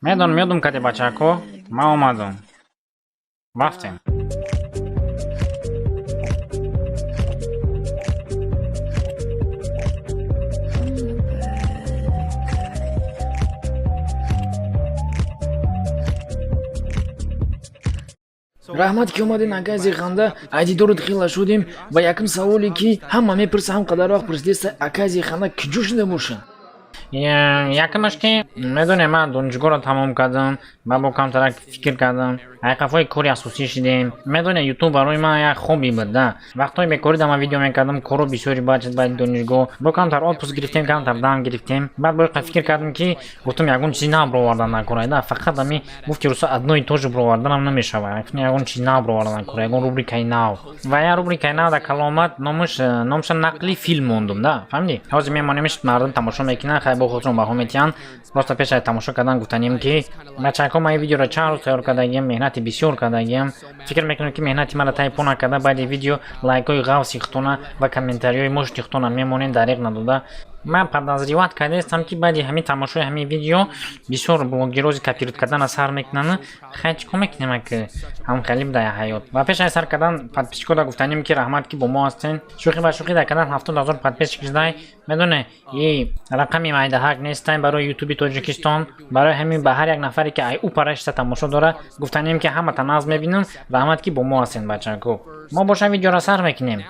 Медонам, ёдум кади, бачако, ман омадам. Рафтем. Раҳмат, ки омадем, акай Зеханда. Ай дидорут хела шудем ва якум саволе, ки ҳама мепурса, ҳам қадар вақт пурсидеста: акай Зеханда киҷо шуда боша? Якумаш, ки медонем, ман донишгоҳро тамом кардам ва бо камтарак фикр кардам, ай қафои кори асосӣ шидем. Медонем, ютуб барои ман як хобби буд да. Вақтҳои бекорӣ да ман видео мекардам, коро бисёри баъд шуд. Баъди донишгоҳ бо камтар отпуск гирифтем, камтар дам гирифтем. Баъд бо фикр кардам, ки гуфтам, ягон чизи нав бировардан накора да. Фақат ами гуфти руса одно и то же бироварданам намешавад. Ягон чизи нав бировардан накора, ягон рубрикаи нав. Ва як рубрикаи нав дар каломат, номаш номаша нақли филм мондум да, фаҳмидӣ? Ҳозир мемонемиш, мардум тамошо мекунанд, хай, бо худшон баҳо метиҳанд. Просто пеш аз тамошо кардан гуфтанем, ки бачаҳако, ман ин видеоро чанд рӯз тайёр кардагиам, меҳнати бисёр кардагиам. Фикр мекунам, ки меҳнати маро таи по накарда, баъди видео лайкҳои ғавси худтона ва комментариҳои мушти худтона мемонем, дариқ надода. Ман подозревать кардаистам, ки баъди ҳамин тамошои ҳамин видео бисёр блогерози копировать кардана сар мекунанд. Хай, чӣ кор мекунем, ак ҳам хеле буда ҳаёт. Ва пеш аз сар кардан подписчикода гуфтанем, ки раҳмат, ки бо мо ҳастен. Шӯхӣ ба шӯхӣ, дар канал 70 000 подписчик шудай. Медоне, и рақами майдаҳак нестай барои ютуби Тоҷикистон. Барои ҳамин ба ҳар як нафаре, ки ай ӯ парашта тамошо дора, гуфтанем, ки ҳамата нағз мебинам. Раҳмат, ки бо мо ҳастен, бачако. Мо боша видеоро сар мекунем.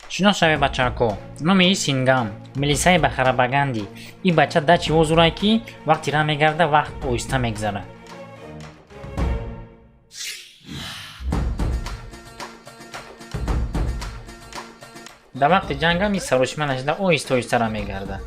Шинос шавед, бачако, номи и Сингам, милисаи бахарабаганди. Ин бача дачи возурай, ки вақти ра мегарда, вақт оҳиста мегзарад. Дар вақти ҷангам ин сарочима нашида, оҳиста оҳиста ра мегарда.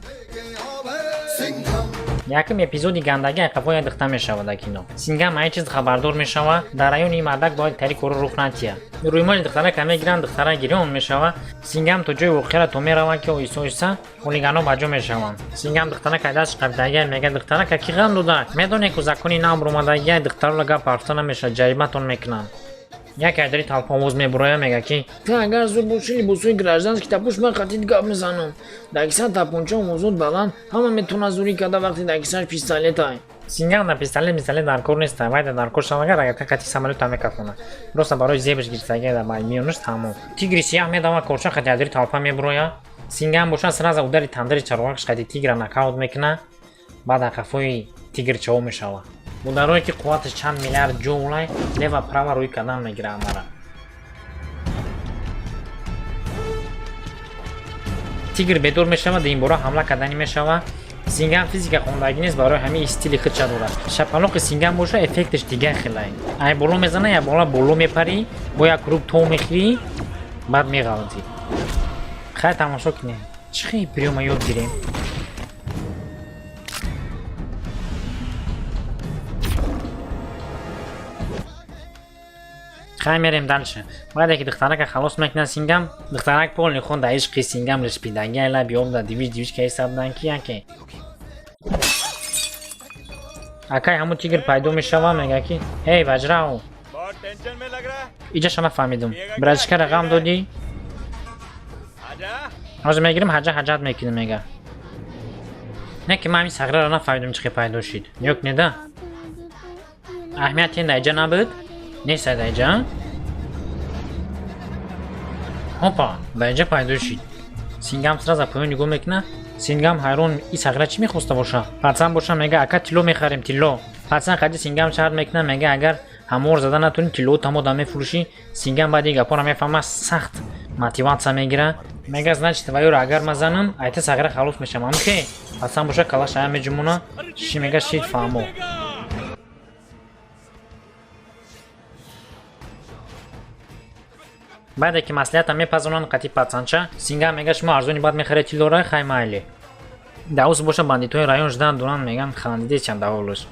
Якум эпизоди гандагӣ ай қафо як духта мешавад дар кино. Сингам ай чиз хабардор мешава, дар райони ин мардак бояд тари кору рух натия. Рӯймоли духтарака мегиранд, духтара гирён мешава. Сингам то ҷои воқеара то меравад, ки оҳиста оҳиста хулигано ба ҷо мешаванд. Сингам духтарака дастш қабдагия, мега: «Духтарака, ки ғам дода? Медоне ку, закони нав омадагия, духтарола гап ҳарфта намешавад, ҷариматон мекунанд». Як айдари талпа овоз мебуроя, мега, ки Ту агар зуд боши, либосҳои гражданский тапӯш, ман қатит гап мезанам. Дар киса тапонча, овозот баланд, ҳама метавонад зурӣ карда, вақте дар кисаш пистолетай. Сингам на пистолет мистолет дар кор неста, вайда дар кор шавагар, агар қати самолёта мекафона. Просто барои зебаш гирифтагия дар миёнаш, тамом. Тигри сияҳ медава, корча қати адири талпа мебуроя. Сингам боша сразу удари тандири чароғакш қати тигра нокаут мекуна. Баъд ақафои тигр чаво мешава. Ударое, ки қувваташ чанд миллиард ҷоулай, лево право рӯй кардан мегира амара. Тигр бедор мешава, димбора ҳамла карданӣ мешава. Сингам физика хондагӣ нест, барои ҳамин стили худша дорад. Шапалоқи Сингам боша, эффекташ дигар хелай. Ай боло мезана, як бола боло мепарӣ, бо як круг то мехӯрӣ, баъд меғалтӣ. Хай, тамошо кунем, чӣ хел приёма ёд гирем. Хай, мерем дальше. Баъде ки духтарака халос мекунад Сингам, духтарак полный хон дар ишқи Сингам ришпидаги, ай лаби об да дивиш дивиш кайса буданд, ки яке акай ҳамун тигр пайдо мешава, мега, ки эй, ваҷрау, иҷаша нафаҳмидум, братишкара ғам додӣ, ҳозир мегирим, ҳаҷа ҳаҷат мекунем, мега. Не, ки ман ҳамин сағраро нафаҳмидум, чӣ хел пайдо шид. Ёк неда, аҳамияти ин дар иҷа набуд, нест дар иҷа. Ҳопа, дар иҷа пайдо шид. Сингам сразу поён нигоҳ мекунад. Сингам ҳайрон, и сағра чӣ мехоста боша? Пацан боша мега: «Ака, тилло мехарем, тилло». Пацан қади Сингам шарт мекунад, мега: «Агар ҳамвор зада натонӣ, тиллоу тамода мефурӯшӣ». Сингам баъди гапҳоро мефаҳма, сахт мотиватсия мегира, мега: «Значит, ваёро агар ман занам, айта сағра халос мешавам, амхе». Пацан боша калаш ая меҷумона, ши мега: «Шид, фаҳмо». Баъде ки маслиҳата мепазонанд қати пацанча, Сингам мега: «Шумо арзони бад мехаред тиллора, хай, майли». Даус боша бандитои район ждан доранд, меган: «Хандидечам даволуш».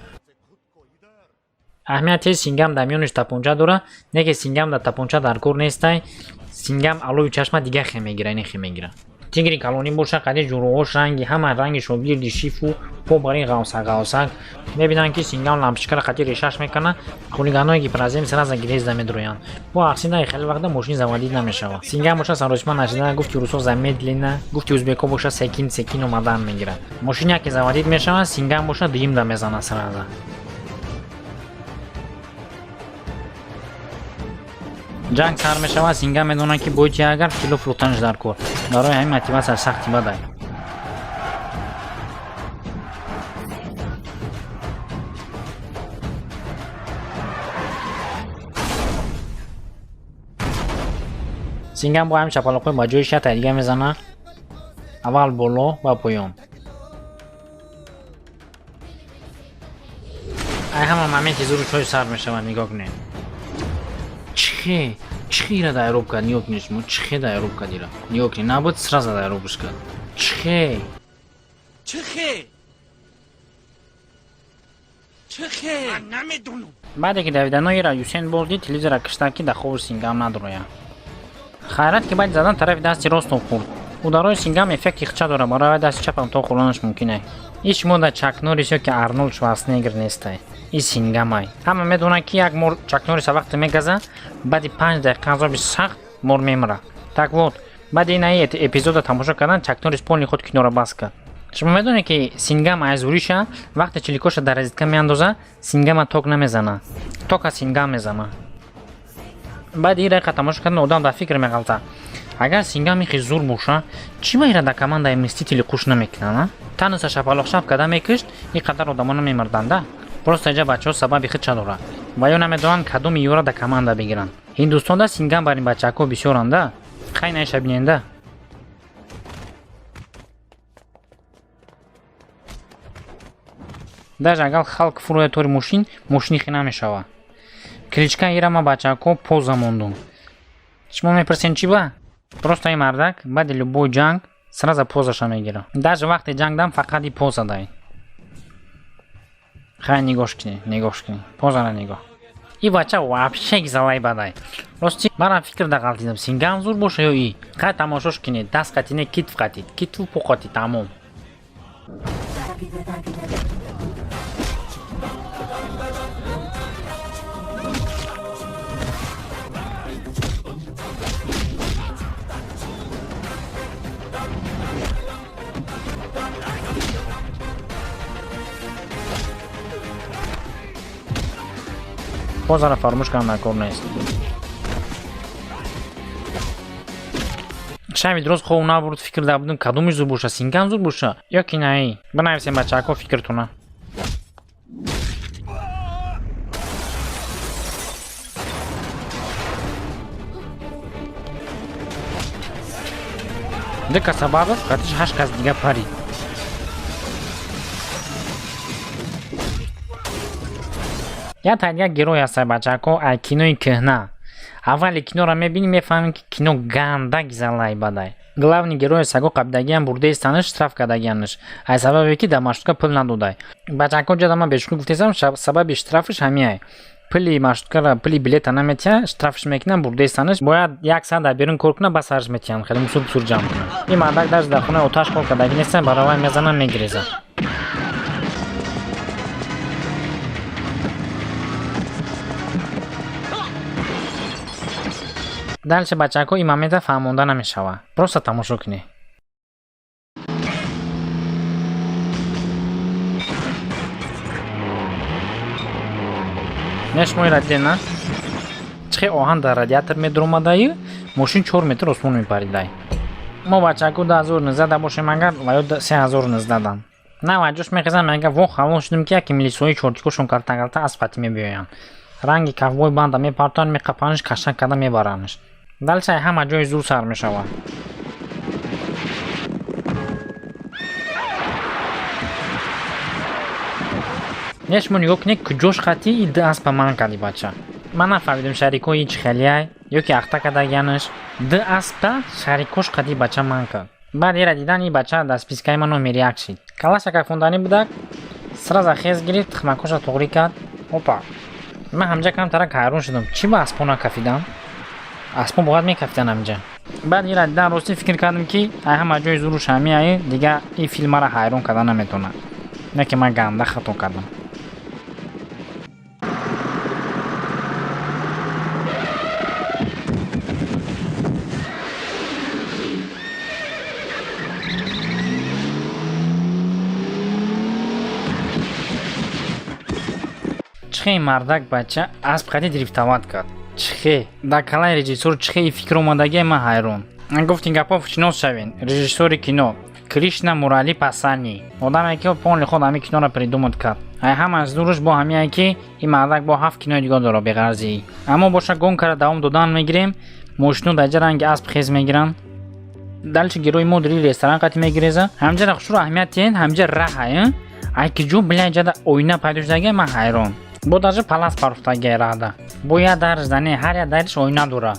Аҳамияти Сингам дар миёниш тапонча дора, не ки Сингам дар тапонча дар кор нестай. Сингам алови чашма дигар хе мегира, ини хе мегира. Тигри калонӣ боша, қади ҷуроҳош ранги ҳама ранги шогирди шифу по бар ин ғавсак ғавсак. Мебинанд, ки Сингам лампочкаро қати решаш мекунад, хулиганое ки празем сразу грезда медроянд. Бо ақсинаи хеле вақта мошин заводить намешавад. Сингам боша саросима нашида, гуфти русо замедленно, гуфти узбеко боша секин секин омадан мегирад. Мошин яке заводить мешавад, Сингам боша дуюмда мезанад сразу. Ҷанг сар мешавад. Сингам медонад, ки бояд агар кило фурӯхтанаш дар кор, барои ҳамин мотиватсия сахти бадай. Сингам бо ҳамин чапалоқҳои ба ҷои шата дига мезана, аввал боло ва поён. Ай ҳама моменти зуру чой сар мешавад. Нигоҳ кунед, чихе чихе ира дайроб кард. Нигоҳ кунед шумо, чихе дайроб кард ира. Нигоҳ кунед, набуд, сразу дайробш кард. Чихе? Чихе? Чихе? Ман намедонам. Баъде ки давиданои ира Юсен Болт дид, телевизора кишта, ки дар хобу Сингам надрояд. Хайрат, ки баъди задан тарафи дасти рост тоб хӯрд. Ударои Сингам эффекти хча дорад, барои вай дасти чапам то хӯрданаш мумкин ай. Иш шумо да Чак Норрис ё ки Арнолд Шварценеггер нестай, и Сингамай. Ҳама медонанд, ки як мор Чак Норриса вақте мегаза, баъди 5 дақиқа азоби сахт мор мемирад. Так вот, баъди ин эпизода тамошо кардан, Чак Норрис полный худ киноро бас кард. Шумо медонед, ки Сингам аз уриша вақте чиликоша дар розетка меандоза, Сингама ток намезана, тока Сингам мезана. Баъди ин дақиқа тамошо кардан одам дар фикр меғалта: агар Сингам ихи зур боша, чӣ ба ира дар командаи Мстители қуш намекунанд? Таноса шапалоқшап карда мекушт, ин қадар одамо намемирданда. Просто инҷа бачаҳо сабаби худша дорад ва ё намедонанд, кадоми ёра дар команда бигиранд. Ҳиндустонда Сингам бар ин бачаҳако бисёранда. Хай, наиша биненда. Даже агар Халк фурояд тори мошин, мошини хи намешавад. Кличка ира ма, бачаҳако, поза мондум. Шумо мепурсен, чӣ ба? Просто ин мардак баъди любой ҷанг сразу позаша мегирад. Даже вақте ҷанг дам фақат и поза дай. Хай, нигоҳш кунӣ, нигоҳш кунӣ, позара нигоҳ. И бача вообще гизалай бадай. Рости, манам фикр дағалтидам, Сингам зур боша ё и. Хай, тамошош кунед. Даст қатине, китф қатид, китфу по қатид, тамом. Позара фаромӯш кардам, дар кор нест. Шаби дуруст хоб набурд, фикр дар будум, кадомиш зур боша, Сингам зур боша ё ки наи. Бинависем, бачаҳако, фикртуна. Ду каса бардошт, қатиш ҳашт кас дига парид. Як як герой ҳаста, бачаҳако, ай кинои кӯҳна. Аввали киноро мебинӣ, мефаҳмем, ки кино ганда гизалай бадай. Главный герои саго қабидагиам бурдаистанаш, штраф кардагианаш, ай сабабе ки дар маршрутка пул надодай. Бачаҳако, ҷада ман бешӯхӣ гуфтесам, сабаби штрафш ҳамиай: пули маршруткара, пули билета наметиҳа, штрафш мекунам, бурдаистанаш, бояд як саат дар берун кор кунад, ба сараш метиҳанд, хеле мусур бусур ҷамъ кунад. Ин мардак даже дар хонаи оташ кор кардаги нестан, баровай мезанам, мегирезад. Дальше, бачаҳако, ин момента фаҳмонда намешавад, просто тамошо кунед. Не, шумо ира дидед, на? Чихе оҳан дар радиатор медуромадаю, мошин 4 метр осмон мепаридай. Мо, бачаҳако, 2019 бошем агар ва ё 3019-дан на ваҷош мехезам, мега во халон шудем, ки яке милисои чортикошон калта калта асфати мебиёянд, ранги ковбой банда мепартоянд, меқапанаш, кашак карда мебаранаш. Дальше ҳама ҷои зур сар мешавад. Не, шумо нигоҳ кунед, куҷош хати и ду аспа ман карди. Бача, ман нафаҳмидам, шарикои чӣ хелияй ё ки ахта кардагианаш. Ду аспа шарикош қади бача ман кард. Баъд ира дидан, и бача дар спискаи ман номери як шид. Калаша кафонданӣ будак, сразу хез гирифт, тухмакоша туғрӣ кард. Опа, ман ҳамҷа камтарак ҳайрон шудам, чӣ ба аспо накафидам? Аспо бояд мекафидан ҳамҷа. Баъд ира дидан, ростӣ фикр кардам, ки ай ҳама ҷои зуруш ҳамиае, дига ин филм мара ҳайрон карда наметавонад. Не ки ман ганда хато кардам. Чихе мардак бача асп қади дрифтовать кард? Чихе дар калаи режиссёр чихе фикр омадагие, ман ҳайрон. Гуфтин гапҳо, шинос шавен: режиссёри кино Кришна Мурали Пасани, одаме ки полный худ ҳамин киноро придумать кард. Ай ҳамаш зуруш бо ҳамиае, ки ин мардак бо ҳафт кинои дигар дора беғарзии. Аммо боша, гонкара давом додан мегирем. Мошино дар ҷа ранги асп хез мегиранд. Дальше герои мо дри ресторан қати мегиреза. Ҳамҷара хушро аҳамият диҳед, ҳамҷа раҳа ай ки ҷо била ҷада оина пайдо шудагия, ман ҳайрон. Бо даже палас парофтагия рада, бо як дарш дане, ҳар як дариш оина дора.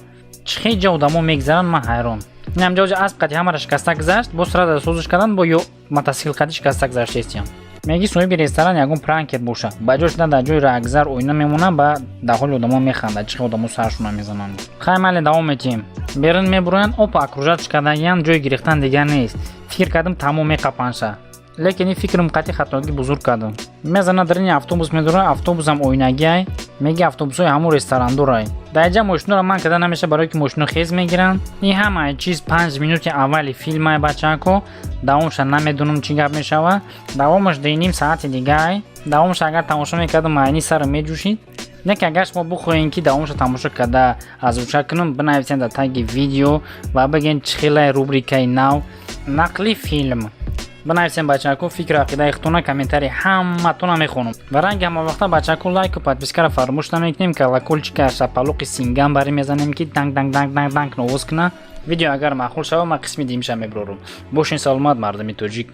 Чӣ хел ҷа одамо мегзаранд, ман ҳайрон. Инам ҷо асп қати ҳамара шикаста гузашт, бо срада созиш кардан, бо ё мотосикл қати шикаста гузаштестиям. Меги соҳиби ресторан ягон пранкер боша, ба ҷош на дар ҷои рагзар оина мемонад, ба дар ҳоли одамо механдад. Чӣ хел одамо саршона мезананд. Хай, майли, давом метиҳем. Берун мебуроянд, опа, окружать кардагиам, ҷои гирифтан дигар нест. Фикр кардам, тамом, меқапанша, лекин ин фикрам қатъи хатогӣ бузург кардам. Мезана дарини автобус медорад, автобусам оинагиай, меги автобусҳои ҳамун ресторандорай. Дар инҷа мошиноро ман карда намеша, барое ки мошино хез мегиранд. Ин ҳамаи чиз 5 минути аввали филмай, бачако. Давомша намедонам, чӣ гап мешавад. Давомаш 2,5 саати дигай. Давомша агар тамошо мекардам, майни сарам меҷӯшид. Не ки агар шумо бихоҳем, ки давомша тамошо карда озвучка кунам, бинависед дар таги видео ва бигӯед, чӣ хелай рубрикаи нав, нақли филм. Бинависем, бачако, фикру ақидаи худтона. Комментарий ҳаматона мехонам. Ва ранги ҳамавақта, бачако, лайку подпискаро фаромӯш намекунем, колокольчика шапалоқи синган барӣ мезанем, ки данг данг данг данг данг овоз куна. Видео агар маъқул шава, ман қисми димша мебарорам. Бошин саломат, мардуми тоҷик.